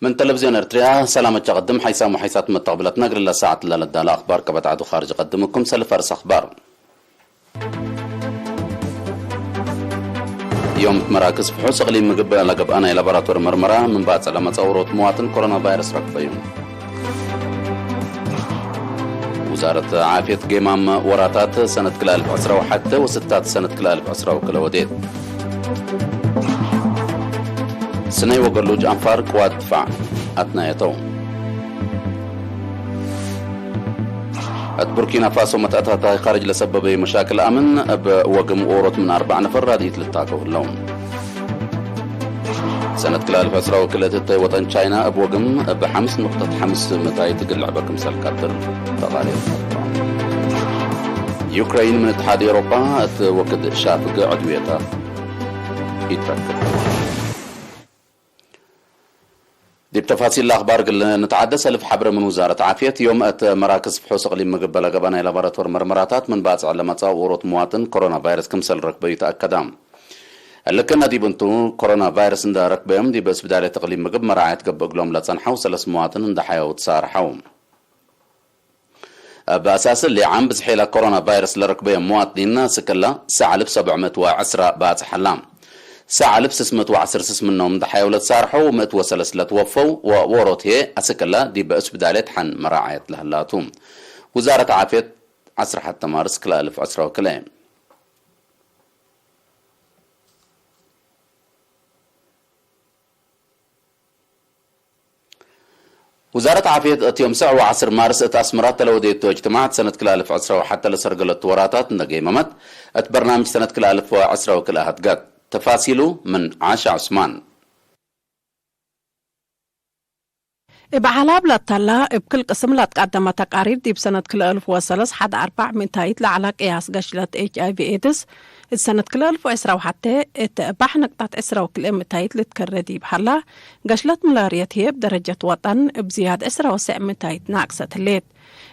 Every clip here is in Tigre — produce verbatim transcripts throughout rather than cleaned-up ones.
ምን ተለቪዝዮን ኤርትርያ ሰላም እት ሸቀድም ሓይሳም ወሓይሳት መተቅብለትነ እግል ለሳዐት ለለዳለ አክባር ከበድ ዐዱ ካርጅ ቀድምኩም ሰልፍ አርስ አክባር። ዮም እት መራክዝ ፍሑስ እቅሊም ምግብ ለገብአ ናይ ላቦራቶሪ መርመራ ምን ባጽዕ ለመጽአ ዎሮት መዋጥን ኮሮና ቫይረስ ረክበዩ። ውዛረት ዓፍየት ጌማም ወራታት ሰነት ክልኤ አልፍ ዕስራ ወሐቴ ወስታት ሰነት ክልኤ አልፍ ዕስራ ወክልኤ ወዴት። ስነይ ወገሉጅ አንፋር ቅዋት ድፋዕ አትናየተው። እት ቡርኪና ፋሶ መትአታታይ ካርጅ ለሰበበዩ መሻክል አምን፣ እብ ወግም ዎሮት ምን አርበዕ ነፈር ራድኢት ልታከው ህለው። ሰነት ክልኤ አልፍ ዕስራ ወክልኤ እት ወጠን ቻይና እብ ወግም እብ ሐምስ ንቅጠት ሐምስ ምእታይት እግል ልዕበ ክምሰል ቀድር ተቃሪር። ዩክረይን ምን እትሓድ ኤውሮፓ እት ወክድ ሻፍግ ዕድውየታ ኢትረክብ። ዲብ ተፋሲል ለአክባር እግል ንትዓደ፣ ሰልፍ ሐብረ ምን ውዛረት ዓፍየት፣ ዮም እት መራክዝ ፍሑስ እቅሊም ምግብ ለገብአ ናይ ላቦራቶር መርመራታት ምን ባጽዕ ለመጽአ ዎሮት መዋጥን ኮሮና ቫይረስ ክምሰል ረክበዩ ተአከደ። እሊ ክእነ ዲብ እንቱ፣ ኮሮና ቫይረስ እንደ ረክበዮም ዲብ እስብዳልየት እቅሊም ምግብ መራዐየት ገብእ እግሎም ለጸንሐው ሰለስ መዋጥን እንደ ሐየው ትሳርሐው። እብ አሳስ እሊ ዓም ብዝሕ እለ ኮሮና ቫይረስ ለረክበዮም መዋጥኒን ስክላ ሰዕ አልፍ ሰብዕ ምእት ወዐስራ ባጽሕ ሀላ። ሰዕ አልፍ ስስ ምእት ወዐስር ስስ ምኖም እንደ ሐየው ለትሳርሐው፣ ምእት ወሰለስ ለትወፈው ወዎሮት ህዬ አስክላ ዲብ እስብዳልየት ሐን መራዐየት ለህላቱ። ውዛረት ዓፍየት ዐስር ሐቴ ማርስ ክልኤ አልፍ ዕስራ ወክልኤ። ውዛረት ዓፍየት እት ዮም ሰዕ ወዐስር ማርስ እት አስመራ እተ ለወዴቶ እጅትማዕ ሰነት ክልኤ አልፍ ዕስራ ወሐቴ ለሰርገለቱ ወራታት እንደ ገይመመት፣ እት በርናምጅ ሰነት ክልኤ አልፍ ወዕስራ ወክልኤ ሀድገት። ተፋሲሉ ምን ዓሻ ዑስማን። እብ ዐላብ ለተላ፣ እብ ክል ቅስም ለትቀደመ ተቃሪር፣ ዲብ ሰነት ክልኤ አልፍ ወሰለስ ሐድ አርበዕ ምእታይት ለዐላ ቅያስ ገሽለት ኤች አይ ቪ ኤድስ፣ እት ሰነት ክልኤ አልፍ ወዕስራ ወሐቴ እት እባሕ ንቅጠት ዕስራ ወክልኤ ምእታይት ልትከረ ዲብ ሀላ፣ ገሽለት መላርየት ህዬ እብ ደረጀት ወጠን እብ ዝያድ ዕስራ ወሰዕ ምእታይት ናቅሰት ህሌት።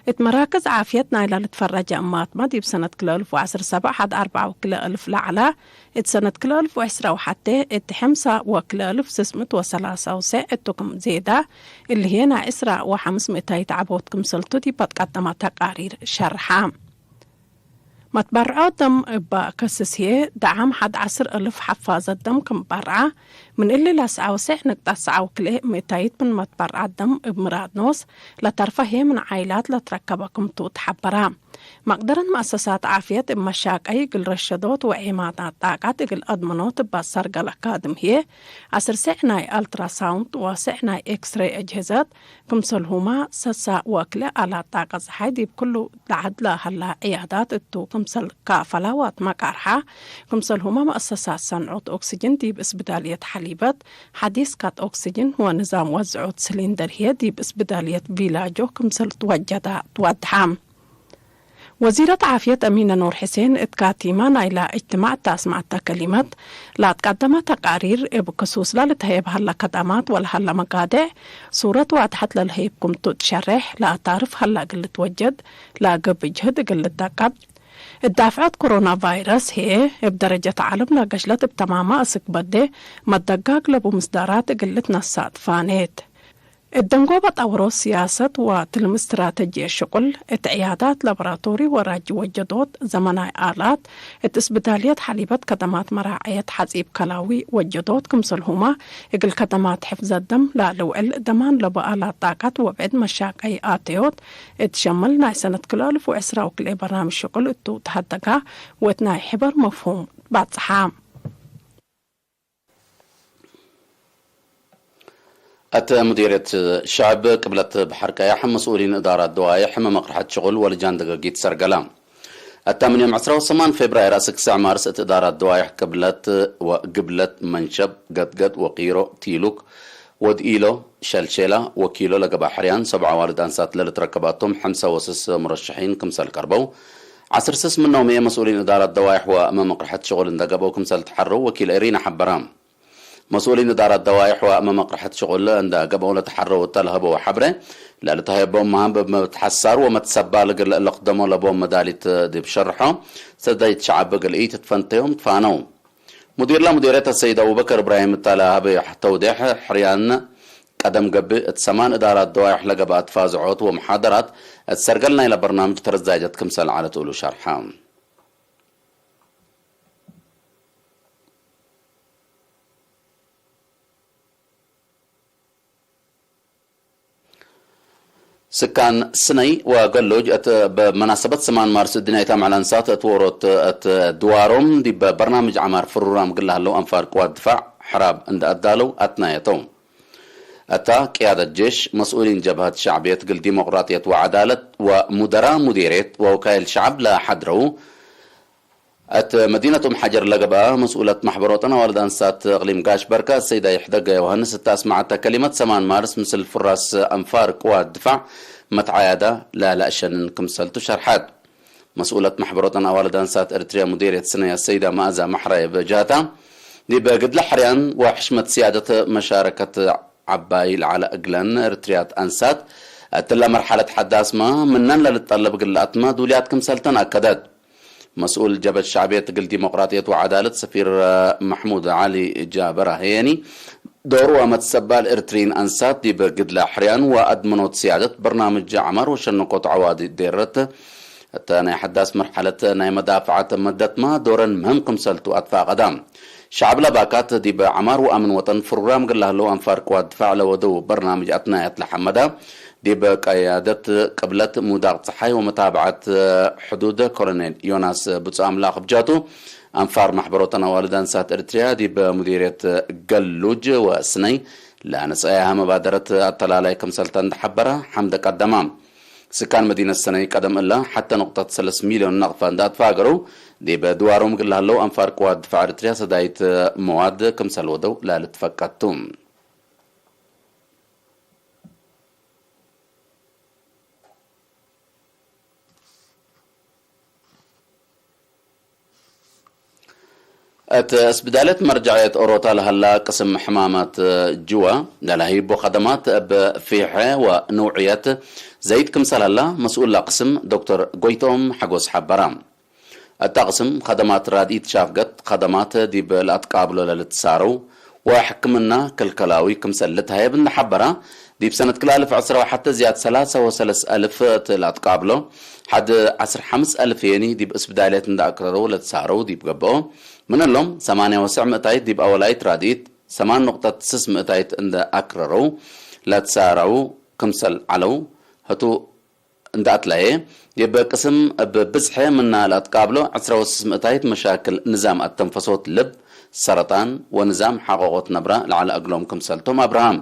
እት መራክዝ ዓፍየት ናይላ ልትፈረጀ እማትመ፣ ዲብ ሰነት ክልኤ አልፍ ወዐስር ሰብዕ ሐድ አርበዕ ወክልኤ አልፍ ለዐላ፣ እት ሰነት ክልኤ አልፍ ወዕስራ ወሐቴ እት ሐምሳ ወክልኤ አልፍ ስስ ምእት ወሰላሳ ወሰዕ እቱ ክም ዜዳ፣ እሊ ህዬ ናይ ዕስራ ወሐምስ ምእታይት ዐቦት ክምሰልቱ ዲብ አትቀደመ ተቃሪር ሸርሐ። መትበርዖ ደም እበ ከስስ ህዬ፣ ደዓም ሐድ ዐስር እልፍ ሐፋዘት ደም ክም በርዐ፣ ምን እሊ ለሰዐ ወሰዕ ንቅጠት ሰዐ ወክልኤ ምእታይት ምን መትበርዐት ደም እብ ምራድ ኖስ፣ ለተርፈ ህዬ ምን ዓይላት ለትረከበ ክምቱ ተሐበረ። መቅደረት መአሰሳት ዓፍየት እብ መሻቀይ እግል ረሸዶት ወዔማታት ጣቀት እግል አድምኖት እበ ሰርገለ ካድም ህዬ፣ ዐስር ሰዕ ናይ አልትራሳውንድ ወሰዕ ናይ ኤክስሬይ አጅህዘት፣ ክምሰልሁመ ሰሳ ወክልኤ አላት ጣቀት ጸሓይ ዲብ ክሉ ለዐድ ለሀላ ዕያዳት እቱ ክምሰል ካፈላ ወአትመቃርሐ፣ ክምሰልሁመ መአሰሳት ሰንዖት ኦክስጅን ዲብ እስብዳልየት ሐሊበት፣ ሐዲስ ካት ኦክስጅን ወንዛም ወዝዖት ስሊንደር ህዬ ዲብ እስብዳልየት ቪላጆ ክምሰል ትወጀዳ ትወድሐ። ወዚረት ዓፍየት አሚነ ኑር ሕሴን እት ካቲመ ናይላ እጅትማዕ እተ አስመዐተ ከሊመት፣ ለአትቀደመ ተቃሪር እብ ክሱስ ለልትሀየብ ሀለ ከደማት ወለሀለ መጋዴዕ ሱረት ዋድሐት ለልሀይብ ክምቱ ትሸሬሕ፣ ለአታርፍ ሀለ እግል ልትወጀድ ለገብእ ጅህድ እግል ልትአከድ። እት ዳፍዐት ኮሮና ቫይረስ ህዬ እብ ደረጀት ዐለም ለገሽለት እብ ተማመ አስክ በዴ መደጋግ ለቡ ምስዳራት እግል ልትነሰእ ትፋኔት። እት ደንጎበ ጠውሮ ስያሰት ወትልም እስትራተጅየ ሽቁል፣ እት ዕያዳት፣ ላቦራቶሪ ወራጂ ወጀዶት፣ ዘመናይ አላት፣ እት እስብዳልየት ሐሊበት ከደማት መራዐየት ሐጺብ ከላዊ ወጀዶት፣ ክምሰልሁመ እግል ከደማት ሕፍዘት ደም ለልውዕል ደማን ለቡ አላት ጣቀት ወብዕድ መሻቀይ አተዮት፣ እት ሸምል ናይ ሰነት ክልኤ አልፍ ወዕስራ ወክልኤ በርናምጅ ሽቁል እቱ ተሀደጋ ወእት ናይ ሕበር መፍሁም ባጽሓ። እት ሙዲርየት ሸዕብ ቅብለት በሐር ቀያሕ፣ መስኡሊን እዳራት ደዋይሕ፣ መመቅርሐት ሽቁል ወልጃን ደገጊት ሰርገላ። እተ ምን ዮም ዕስራ ወሰማን ፌብራይር አስክ ሰዕ ማርስ እት እዳራት ደዋይሕ ቅብለት ወግብለት መንሸብ፣ ገጥገጥ ወቂሮ፣ ቲሉክ ወድኢሎ፣ ሸልሼላ ወኪሎ ለገብአ ሕርያን ሰብዓ ዋልድ አንሳት ለልትረከባቶም ሐምሳ ወስስ ሙረሸሒን ክምሰል ቀርበው፣ ዐስር ስስ ምኖምዬ መስኡሊን እዳራት ደዋይሕ ወመመቅርሐት ሽቁል እንደ ገብአው ክምሰል ተሐረው ወኪል ኤሪና ሐበረ። መስኡሊን እዳራት ደዋይሕ ወመመቅርሐት ሽቁል እንደ ገብአው ለተሐረው እተ ለሀበው ሐብሬ፣ ለልትሀየበው መሃም እብ መትሐሳር ወመትሰባል እግል ለቅደሞ ለቦም መዳሊት ዲብ ሸርሖ፣ ሰዳይት ሸዐብ እግል ኢትትፈንተዮም ትፋነው። ሙዲርለ ሙዲርየት አሰይድ አቡበከር እብራሂም እተ ለሀበ ተውዴሕ፣ ሕርያን ቀደም ገብእ፣ እት ሰማን እዳራት ደዋይሕ ለገብአ ተፋዝዖት ወመሓደራት፣ እት ሰርገል ናይለ በርናምጅ ተረዛጀት ክምሰል ዐለት እሉ ሸርሐ። ስካን ስነይ ወገሎጅ እት፣ በመናሰበት ሰማን ማርስ እድንያይታም ዐለ አንሳት እት ዎሮት እት ድዋሮም ዲብ በርናምጅ ዐማር ፍሩራም እግል ለሀለው አንፋር ቅዋት ድፋዕ ሕራብ እንደ አዳለው አትናየተው። እታ ቅያደት ጄሽ፣ መስኡሊን ጀብሀት ሸዕብየት እግል ዲሞቅራጥየት ወዐዳለት ወሙደራ ሙዴርየት ወወካይል ሸዕብ ለሐድረው፣ እት መዲነት ኡም ሐጀር ለገብአ መስኡለት መሕበር ወጠን አዋልድ አንሳት እቅሊም ጋሽ በርከ፣ ሰይዳ ይሕደገ ዮሐንስ እተ አስመዐተ ከሊመት፣ ሰማን ማርስ ምስል ፍራስ አንፋር ቅዋት ድፋዕ መትዓያዳ ለለአሸንን ክምሰልቱ ሸርሐት። መስኡለት መሕበር ወጠን አዋልድ አንሳት ኤርትርያ ሙዲርየት ስነያ ሰይዳ መአዛ መሕራየ በጃህታ፣ ዲብ ግድለ ሕርያን ወሕሽመት ስያደት መሻረከት ዐባይ ለዐለ እግለን ኤርትርያት አንሳት፣ እትለ መርሐለት ሐዳስመ ምነን ለልትጠለብ እግል ለአትመ ዱልያት ክምሰልተን አከደት። መስኡል ጀብህት ሸዕብየት እግል ዲሞቅራጥየት ወዐዳለት ሰፊር መሕሙድ ዐሊ ጃበራ ህዬኒ፣ ዶሩ ወመትሰባል ኤርትርይን አንሳት ዲብ ግድለ ሕርያን ወአድምኖት ስያደት በርናምጅ ዐማር ወሸነኮት ዐዋዲ ዴረት፣ እተ ናይ ሐዳስ መርሐለት ናይ መዳፍዐት መደትመ ዶረን ምህም ክምሰልቱ አትፋቀዳ። ሸዕብ ለባካት ዲብ ዐማር ወአምን ወጠን ፍሩራም እግል ለሀለው አንፋር ቅዋት ድፋዕ ለወደው በርናምጅ አትናያት ለሐመዳ፣ ዲብ ቀያደት ቅብለት ሙዳቅ ጸሓይ ወመታብዐት ሕዱድ ኮሎኔል ዮናስ ብጹእ አምላክ ብጃቱ፣ አንፋር መሕበር ወጠን አዋልድ አንሳት ኤርትርያ ዲብ ሙዲርየት ገሉጅ ወስነይ ለአነጸያሀ መባደረት አተላላይ ክምሰልተ እንደ ሐበረ ሐምደ ቀደማ። ስካን መዲነት ሰነይ ቀደም እለ ሐተ ኑቅጠት ሰለስ ሚልዮን ነቅፈ እንደ አትፋገረው፣ ዲብ ድዋሮም እግል ለሀለው አንፋር ቅዋት ድፋዕ ኤርትርያ ሰዳይት መዋድ ክምሰል ወደው ለልትፈቀድ ቱ። እት እስብዳለት መርጃዕየት ኦሮታ ለሀላ ቅስም ሕማማት ጅወ ለለህይቦ ከደማት እብ ፊሐ ወንውዕየት ዘይድ ክምሰል ሀላ፣ መስኡል ለቅስም ዶክተር ጎይትኦም ሐጎስ ሐበራ። እተ ቅስም ከደማት ራድኢት ሻፍገት፣ ከደማት ዲብ ለአትቃብሎ ለልትሳረው ወሕክምና ክልከላዊ ክምሰል ልትሀየብ እንደ ሐበራ፣ ዲብ ሰነት ክልኤ አልፍ ዕስራ ወሐተ ዝያድ ሰላሳ ወሰለስ አልፍ እት ለአትቃብሎ፣ ሐድ ዐስር ሐምስ አልፍ የኒ ዲብ እስብዳልየት እንደ አክረረው ለትሳረው ዲብ ገብኦ፣ ምን እሎም ሰማንያ ወሰዕ ምእታይት ዲብ አወላይት ራድኢት፣ ሰማን ኑቅጠት ስስ ምእታይት እንደ አክረረው ለትሳረው ክምሰል ዐለው፣ ህቱ እንደ አትላዬ፣ ዲብ ቅስም እብ ብዝሐ ምና ለአትቃብሎ ዕስራ ወስስ ምእታይት መሻክል ንዛም አተንፈሶት ልብ፣ ሰረጣን ወንዛም ሐቆቆት ነብረ ለዐለ እግሎም ክምሰልቶም አብርሃም።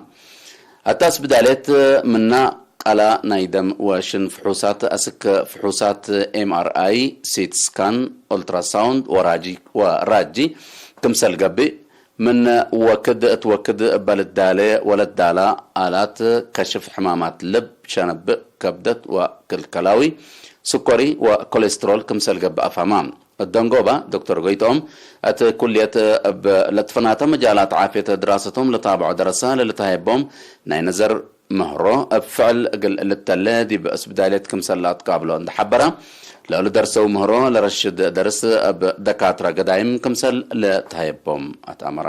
እተ እስብዳሌት ምና ቃላ ናይ ደም ወሽን ፍሑሳት አስክ ፍሑሳት ኤም አር አይ፣ ሲቲ ስካን፣ ኦልትራሳውንድ ወራጂ፣ ወራጂ ክምሰል ገብእ፣ ምን ወክድ እት ወክድ እበ ልዳሌ ወለትዳላ አላት ከሽፍ ሕማማት ልብ፣ ሸነብእ፣ ከብደት ወክልከላዊ፣ ስኮሪ ወኮሌስትሮል ክምሰል ገብእ አፋማ። እት ደንጎባ ዶክተር ጎይትኦም፣ እት ኩልየት እብ ለትፈናተ መጃላት ዓፍየት ድራሰቶም ለታብዖ ደረሰ ለልትሀየቦም ናይ ነዘር ምህሮ እብ ፍዕል እግል ልተሌ ዲብ እስብዳልየት ክምሰል ለአትቃብሎ እንደ ሐበረ፣ ለእሉ ደርሰው ምህሮ ለረሽድ ደርስ እብ ደካትረ ገዳይም ክምሰል ለትሀየቦም አትአመረ።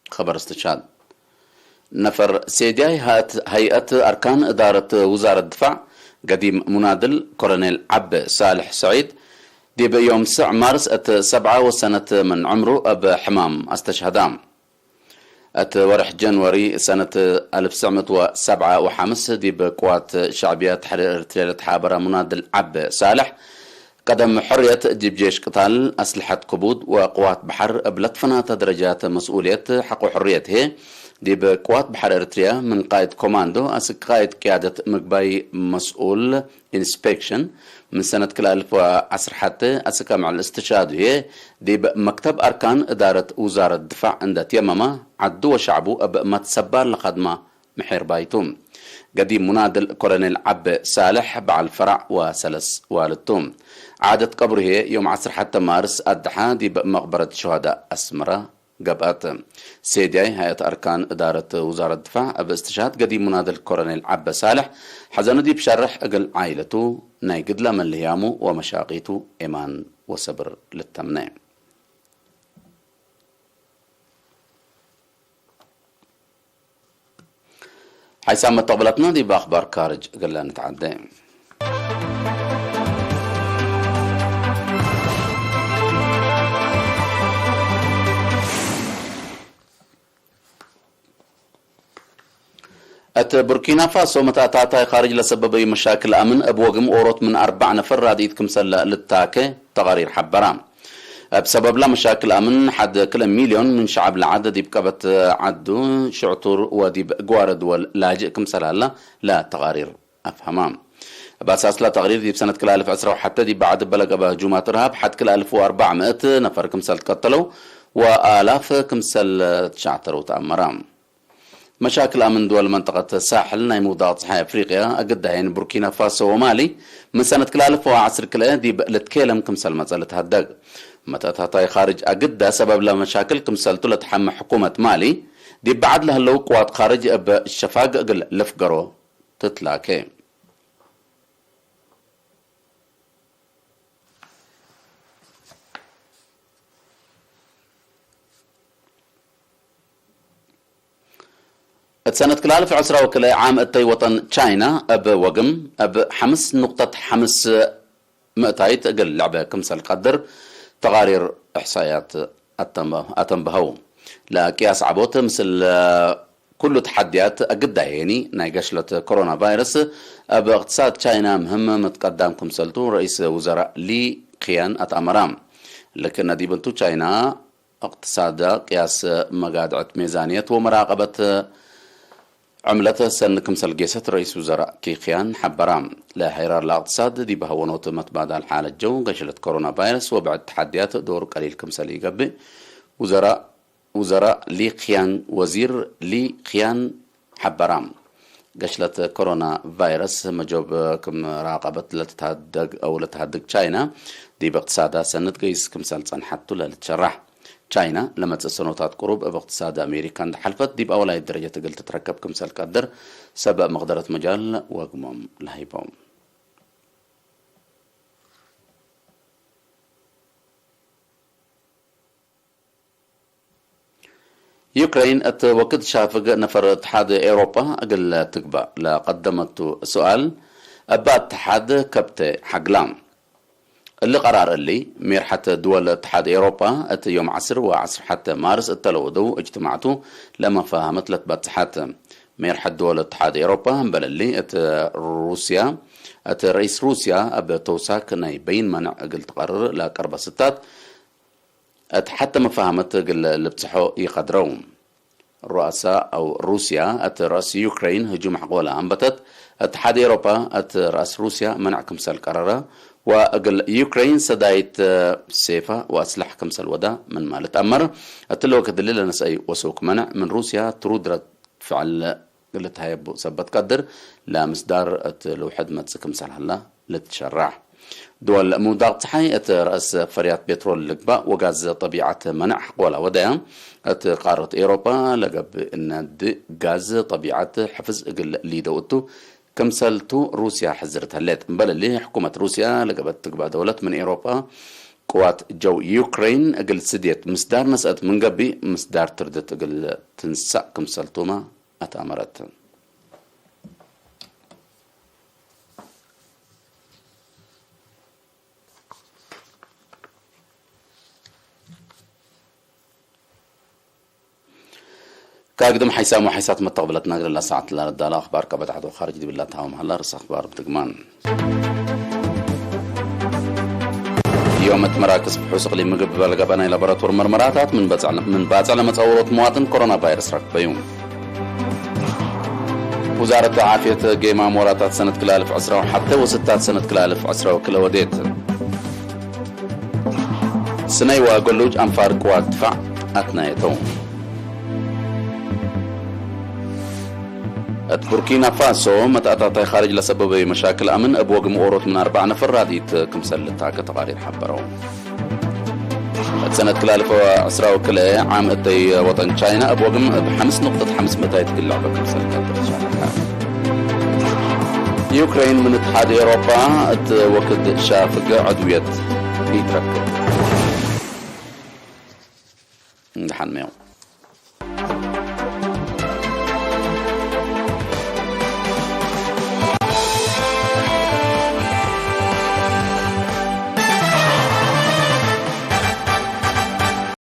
ኸበር እስትሻድ። ነፈር ሴድያይ ሀያት ሀይአት አርካን እዳረት ውዛረት ድፋዕ ገዲም ሙናድል ኮሎኔል ዐቤ ሳልሕ ሰዒድ፣ ዲብ ዮም ስዕ ማርስ እት ሰብዓ ወሰነት ምን ዕምሩ እብ ሕማም አስተሽሀዳ። እት ወርሕ ጀንወሪ ሰነት አልፍ ትስዕ ምእት ወሰብዓ ወሐምስ ዲብ ቅዋት ሸዕብያ ተሕሪር ኤርትርያ ለተሓበረ ሙናድል ዐቤ ሳልሕ፣ ቀደም ሕርየት ዲብ ጄሽ ቅታል፣ አስልሐት ክቡድ ወቅዋት በሐር እብ ለትፈናተ ደረጃት መስኡልየት ሐቆ ሕርየት ህዬ፣ ዲብ ቅዋት በሐር ኤርትርያ ምን ቃእድ ኮማንዶ አስክ ቃእድ ቅያደት ምግባይ መስኡል ኢንስፔክሽን፣ ምን ሰነት ክልኤ አልፍ ወዐስር ሐቴ አስክ አምዕል እስትሽሃዱ ህዬ፣ ዲብ መክተብ አርካን እዳረት ውዛረት ድፋዕ እንደ ትየመመ፣ ዐዱ ወሸዕቡ እብ መትሰባል ለከድማ ምሒር ባይቱ። ገዲም ሙናድል ኮሎኔል ዐቤ ሳልሕ በዐል ፈራዕ ወሰለስ ዋልድ ቱ። ዓደት ቀብሩ ህዬ ዮም ዐስር ሐቴ ማርስ አድሐ ዲብ መቅበረት ሹሀዳእ አስመረ ገብአት። ሴድያይ ሀይአት አርካን እዳረት ውዛረት ድፋዕ እብ እስትሽሃድ ገዲም ሙናድል ኮሎኔል ዐበ ሳልሕ ሐዘኑ ዲብ ሸርሕ፣ እግል ዓኢለቱ ናይ ግድለ መልህያሙ ወመሻቂቱ ኤማን ወሰብር ልተምነ። ሓይሳም መተቅብለትና ዲብ አኽባር ካርጅ እግለ ንትዓደ። እት ቡርኪና ፋሶ መትአታታይ ካርጅ ለሰበበዩ መሻክል አምን እብ ወግም ኦሮት ምን አርበዕ ነፈር ራድኢት ክምሰል ልታኬ ተቃሪር ሐበራ። እብ ሰበብላ መሻክል አምን ሐድ ክልኤ ሚልዮን ምን ሸዐብ ለዐድ ዲብ ቀበት ዐዱ ሽዕቱር ወዲብ ግዋረ ድወል ላጅእ ክምሰል ሀላ ለተቃሪር አፍሀማ። እብ አሳስላ ተቅሪር ዲብ ሰነት ክልኤ አልፍ ዕስራ ወሐተ ዲብ በዐድ እበ ለገብአ ህጁማት እርሃብ ሐድ ክልኤ አልፍ ወአርበዕ ምእት ነፈር ክምሰል ትቀተለው ወአላፍ ክምሰል ትሸዕተረው ተአመራ። መሻክል አምን ድወል መንጠቀት ሳሕል ናይ ምውዳቅ ጸሓይ አፍሪቅያ አግዳይን ቡርኪና ፋሶ ወማሊ ምን ሰነት ክልኤ አልፍ ወዐስር ክልኤ ዲብ ልትኬለም ክምሰል መጸ ልትሀደግ። መተእታታይ ካርጅ አግዳ ሰበብ ለመሻክል ክምሰልቱ ለትሐመ ሕኩመት ማሊ ዲብ በዐድ ለህለው ቅዋት ካርጅ እብ ሸፋግ እግል ልፍገሮ ትትላኬ። እት ሰነት ክልኤ አልፍ ዕስራ ወክልኤ ዓም እተይ ወጠን ቻይና እብ ወግም እብ ሐምስ ኑቅጠት ሐምስ ምእታይት እግል ልዕበ ክምሰል ቀድር ተቃሪር እሕሳእያት አተንበ-፣ አተንብሀው። ለቅያስ ዐቦት ምስል ኩሉ ተሐድያት አግዳየኒ ናይ ገሽለት ኮሮና ቫይረስ እብ እቅትሳድ ቻይና ምህም ምትቀዳም ክምሰልቱ ረኢስ ውዘራእ ሊ ኪያን አትአመራ። ልክነ ዲብ እንቱ ቻይና እቅትሳዳ ቅያስ መጋድዐት ሜዛንየት ወመራቀበት ዕምለት ሰኒ ክምሰል ጌሰት ረኢስ ውዘራእ ኪክያን ሐበራ። ለሐይራር ለእቅትሳድ ዲብ ሀወኖት መትባዳል ሓለት ጀው፣ ገሽለት ኮሮና ቫይረስ ወብዕድ ተሐድያት ዶር ቀሊል ክምሰል ኢገብእ ውዘራእ፣ ውዘራእ ሊ ኪያን ወዚር ሊ ኪያን ሐበራ። ገሽለት ኮሮና ቫይረስ መጆብ ክም ራቀበት ለትትሀደግ አው ለትሀድግ ቻይና ዲብ እቅትሳዳ ሰኒ ትገይስ ክምሰል ጸንሐት ቱ ለልትሸራሕ። ቻይና ለመጽእ ሰኖታት ቅሩብ እብ እቅትሳድ አሜሪካ እንዴ ሐልፈት ዲብ አወላይት ደረጀት እግል ትትረከብ ክምሰል ቀድር ሰበብ መቅደረት መጃል ወግሞም ለሀይቦም። ዩክሬን እት ወክድ ሻፍግ ነፈር እትሓድ ኤውሮጳ እግል ትግባእ ለቀደመቱ ሱኣል፣ እበ እትሓድ ከብተ ሐግላ። እሊ ቀራር እሊ፣ ሜርሐት ድወል እትሓድ ኤውሮጳ እት ዮም ዐስር ወዐስር ሐተ ማርስ እተ ለወደው እጅትማዕቱ ለመፋሀመት ለትበጽሐት። ሜርሐት ድወል እትሓድ ኤውሮጳ እምበል እሊ፣ እት ሩስያ፣ እት ረኢስ ሩስያ እብ ተውሳክ ናይ በይን መነዕ እግል ትቀርር ለቀርበ ስታት፣ እት ሐተ መፋሀመት እግል ልብጽሖ ኢቀድረው። ሩአሳ አው ሩስያ እት ረአስ ዩክሬን ህጁም ሐቆ ለአንበተት፣ እትሓድ ኤውሮጳ እት ረአስ ሩስያ መነዕ ክምሰል ቀረረ፣ ወእግል ዩክሬን ሰዳይት ሴፈ ወአስለሕ ክምሰል ወዳ ምንመ ልትአመር፣ እትሊ ወክድ እሊ ለነስአዩ ወሰውክ መነዕ ምን ሩስያ ትሩድ ረድ ፍዕል እግል ልትሀየቡ ሰበት ቀድር ለምስዳር እት ልውሕድ መጽእ ክምሰል ሀላ ልትሸራሕ። ድወል ምውዳቅ ጸሓይ እት ረአስ ፈርያት ቤትሮል ልግባእ ወጋዝ ጠቢዓት መነዕ ሐቆላ ወደያ፣ እት ቃረት ኤውሮጳ ለገብእ እነድ ጋዝ ጠቢዓት ሕፍዝ እግል ሊደው እቱ ክምሰልቱ ሩስያ ሕዝርት ህሌት። እምበል እሊ፣ ሕኩመት ሩስያ ለገበት ትግባእ ደውለት ምን ኤውሮጳ ቅዋት ጀው ዩክሬን እግል ስድየት ምስዳር ነስአት ምን ገብእ ምስዳር ትርድት እግል ትንሳእ ክምሰልቱመ አትአመረት። ከአግድም ሓይሳም ወሓይሳት መተቅብለትነ እግለ ለሰዓት ለረዳለ አኽባር ቀበት ዐድ ወካርጅ ዲብላ ተሃውም ሀላ። ርእሰ አኽባር ብድግማን። ዮም እት መራክዝ ፍሑስ እቅሊም ምግብ በልገበ ናይ ላቦራቶር መርመራታት ምን በጽዕ፣ ምን ባጽዕ ለመጸወሮት መዋጥን ኮሮና ቫይረስ ረክበዩ። ውዛረት ዓፍየት ጌማም ወራታት ሰነት ክልኤ አልፍ ዕስራ ወሐተ ወስታት ሰነት ክልኤ አልፍ ዕስራ ወክልኤ ወዴት። ስነይ ወገሉጅ አንፋር ቅዋት ድፋዕ አትናየተው። እት ቡርኪና ፋሶ መትአታታይ ካርጅ ለሰበበዩ መሻክል አምን እብ ወግም ኦሮት ምን አርበዕ ነፈር ራድኢት ክምሰል ልታከ ተቃሪር ሐበረው። እት ሰነት ክላልፈ ዕስራ ወክልኤ ዓም እተይ ወጠን ቻይና እብ ወግም እብ ሐምስ ንቅጠት ሐምስ ምእታይት ግላበ ክምሰል ገብር ሻረካ። ዩክሬን ምን እትሓድ ኤውሮፓ እት ወክድ ሻፍግ ዕድውየት ኢትረክብ። ደሓን ሜው።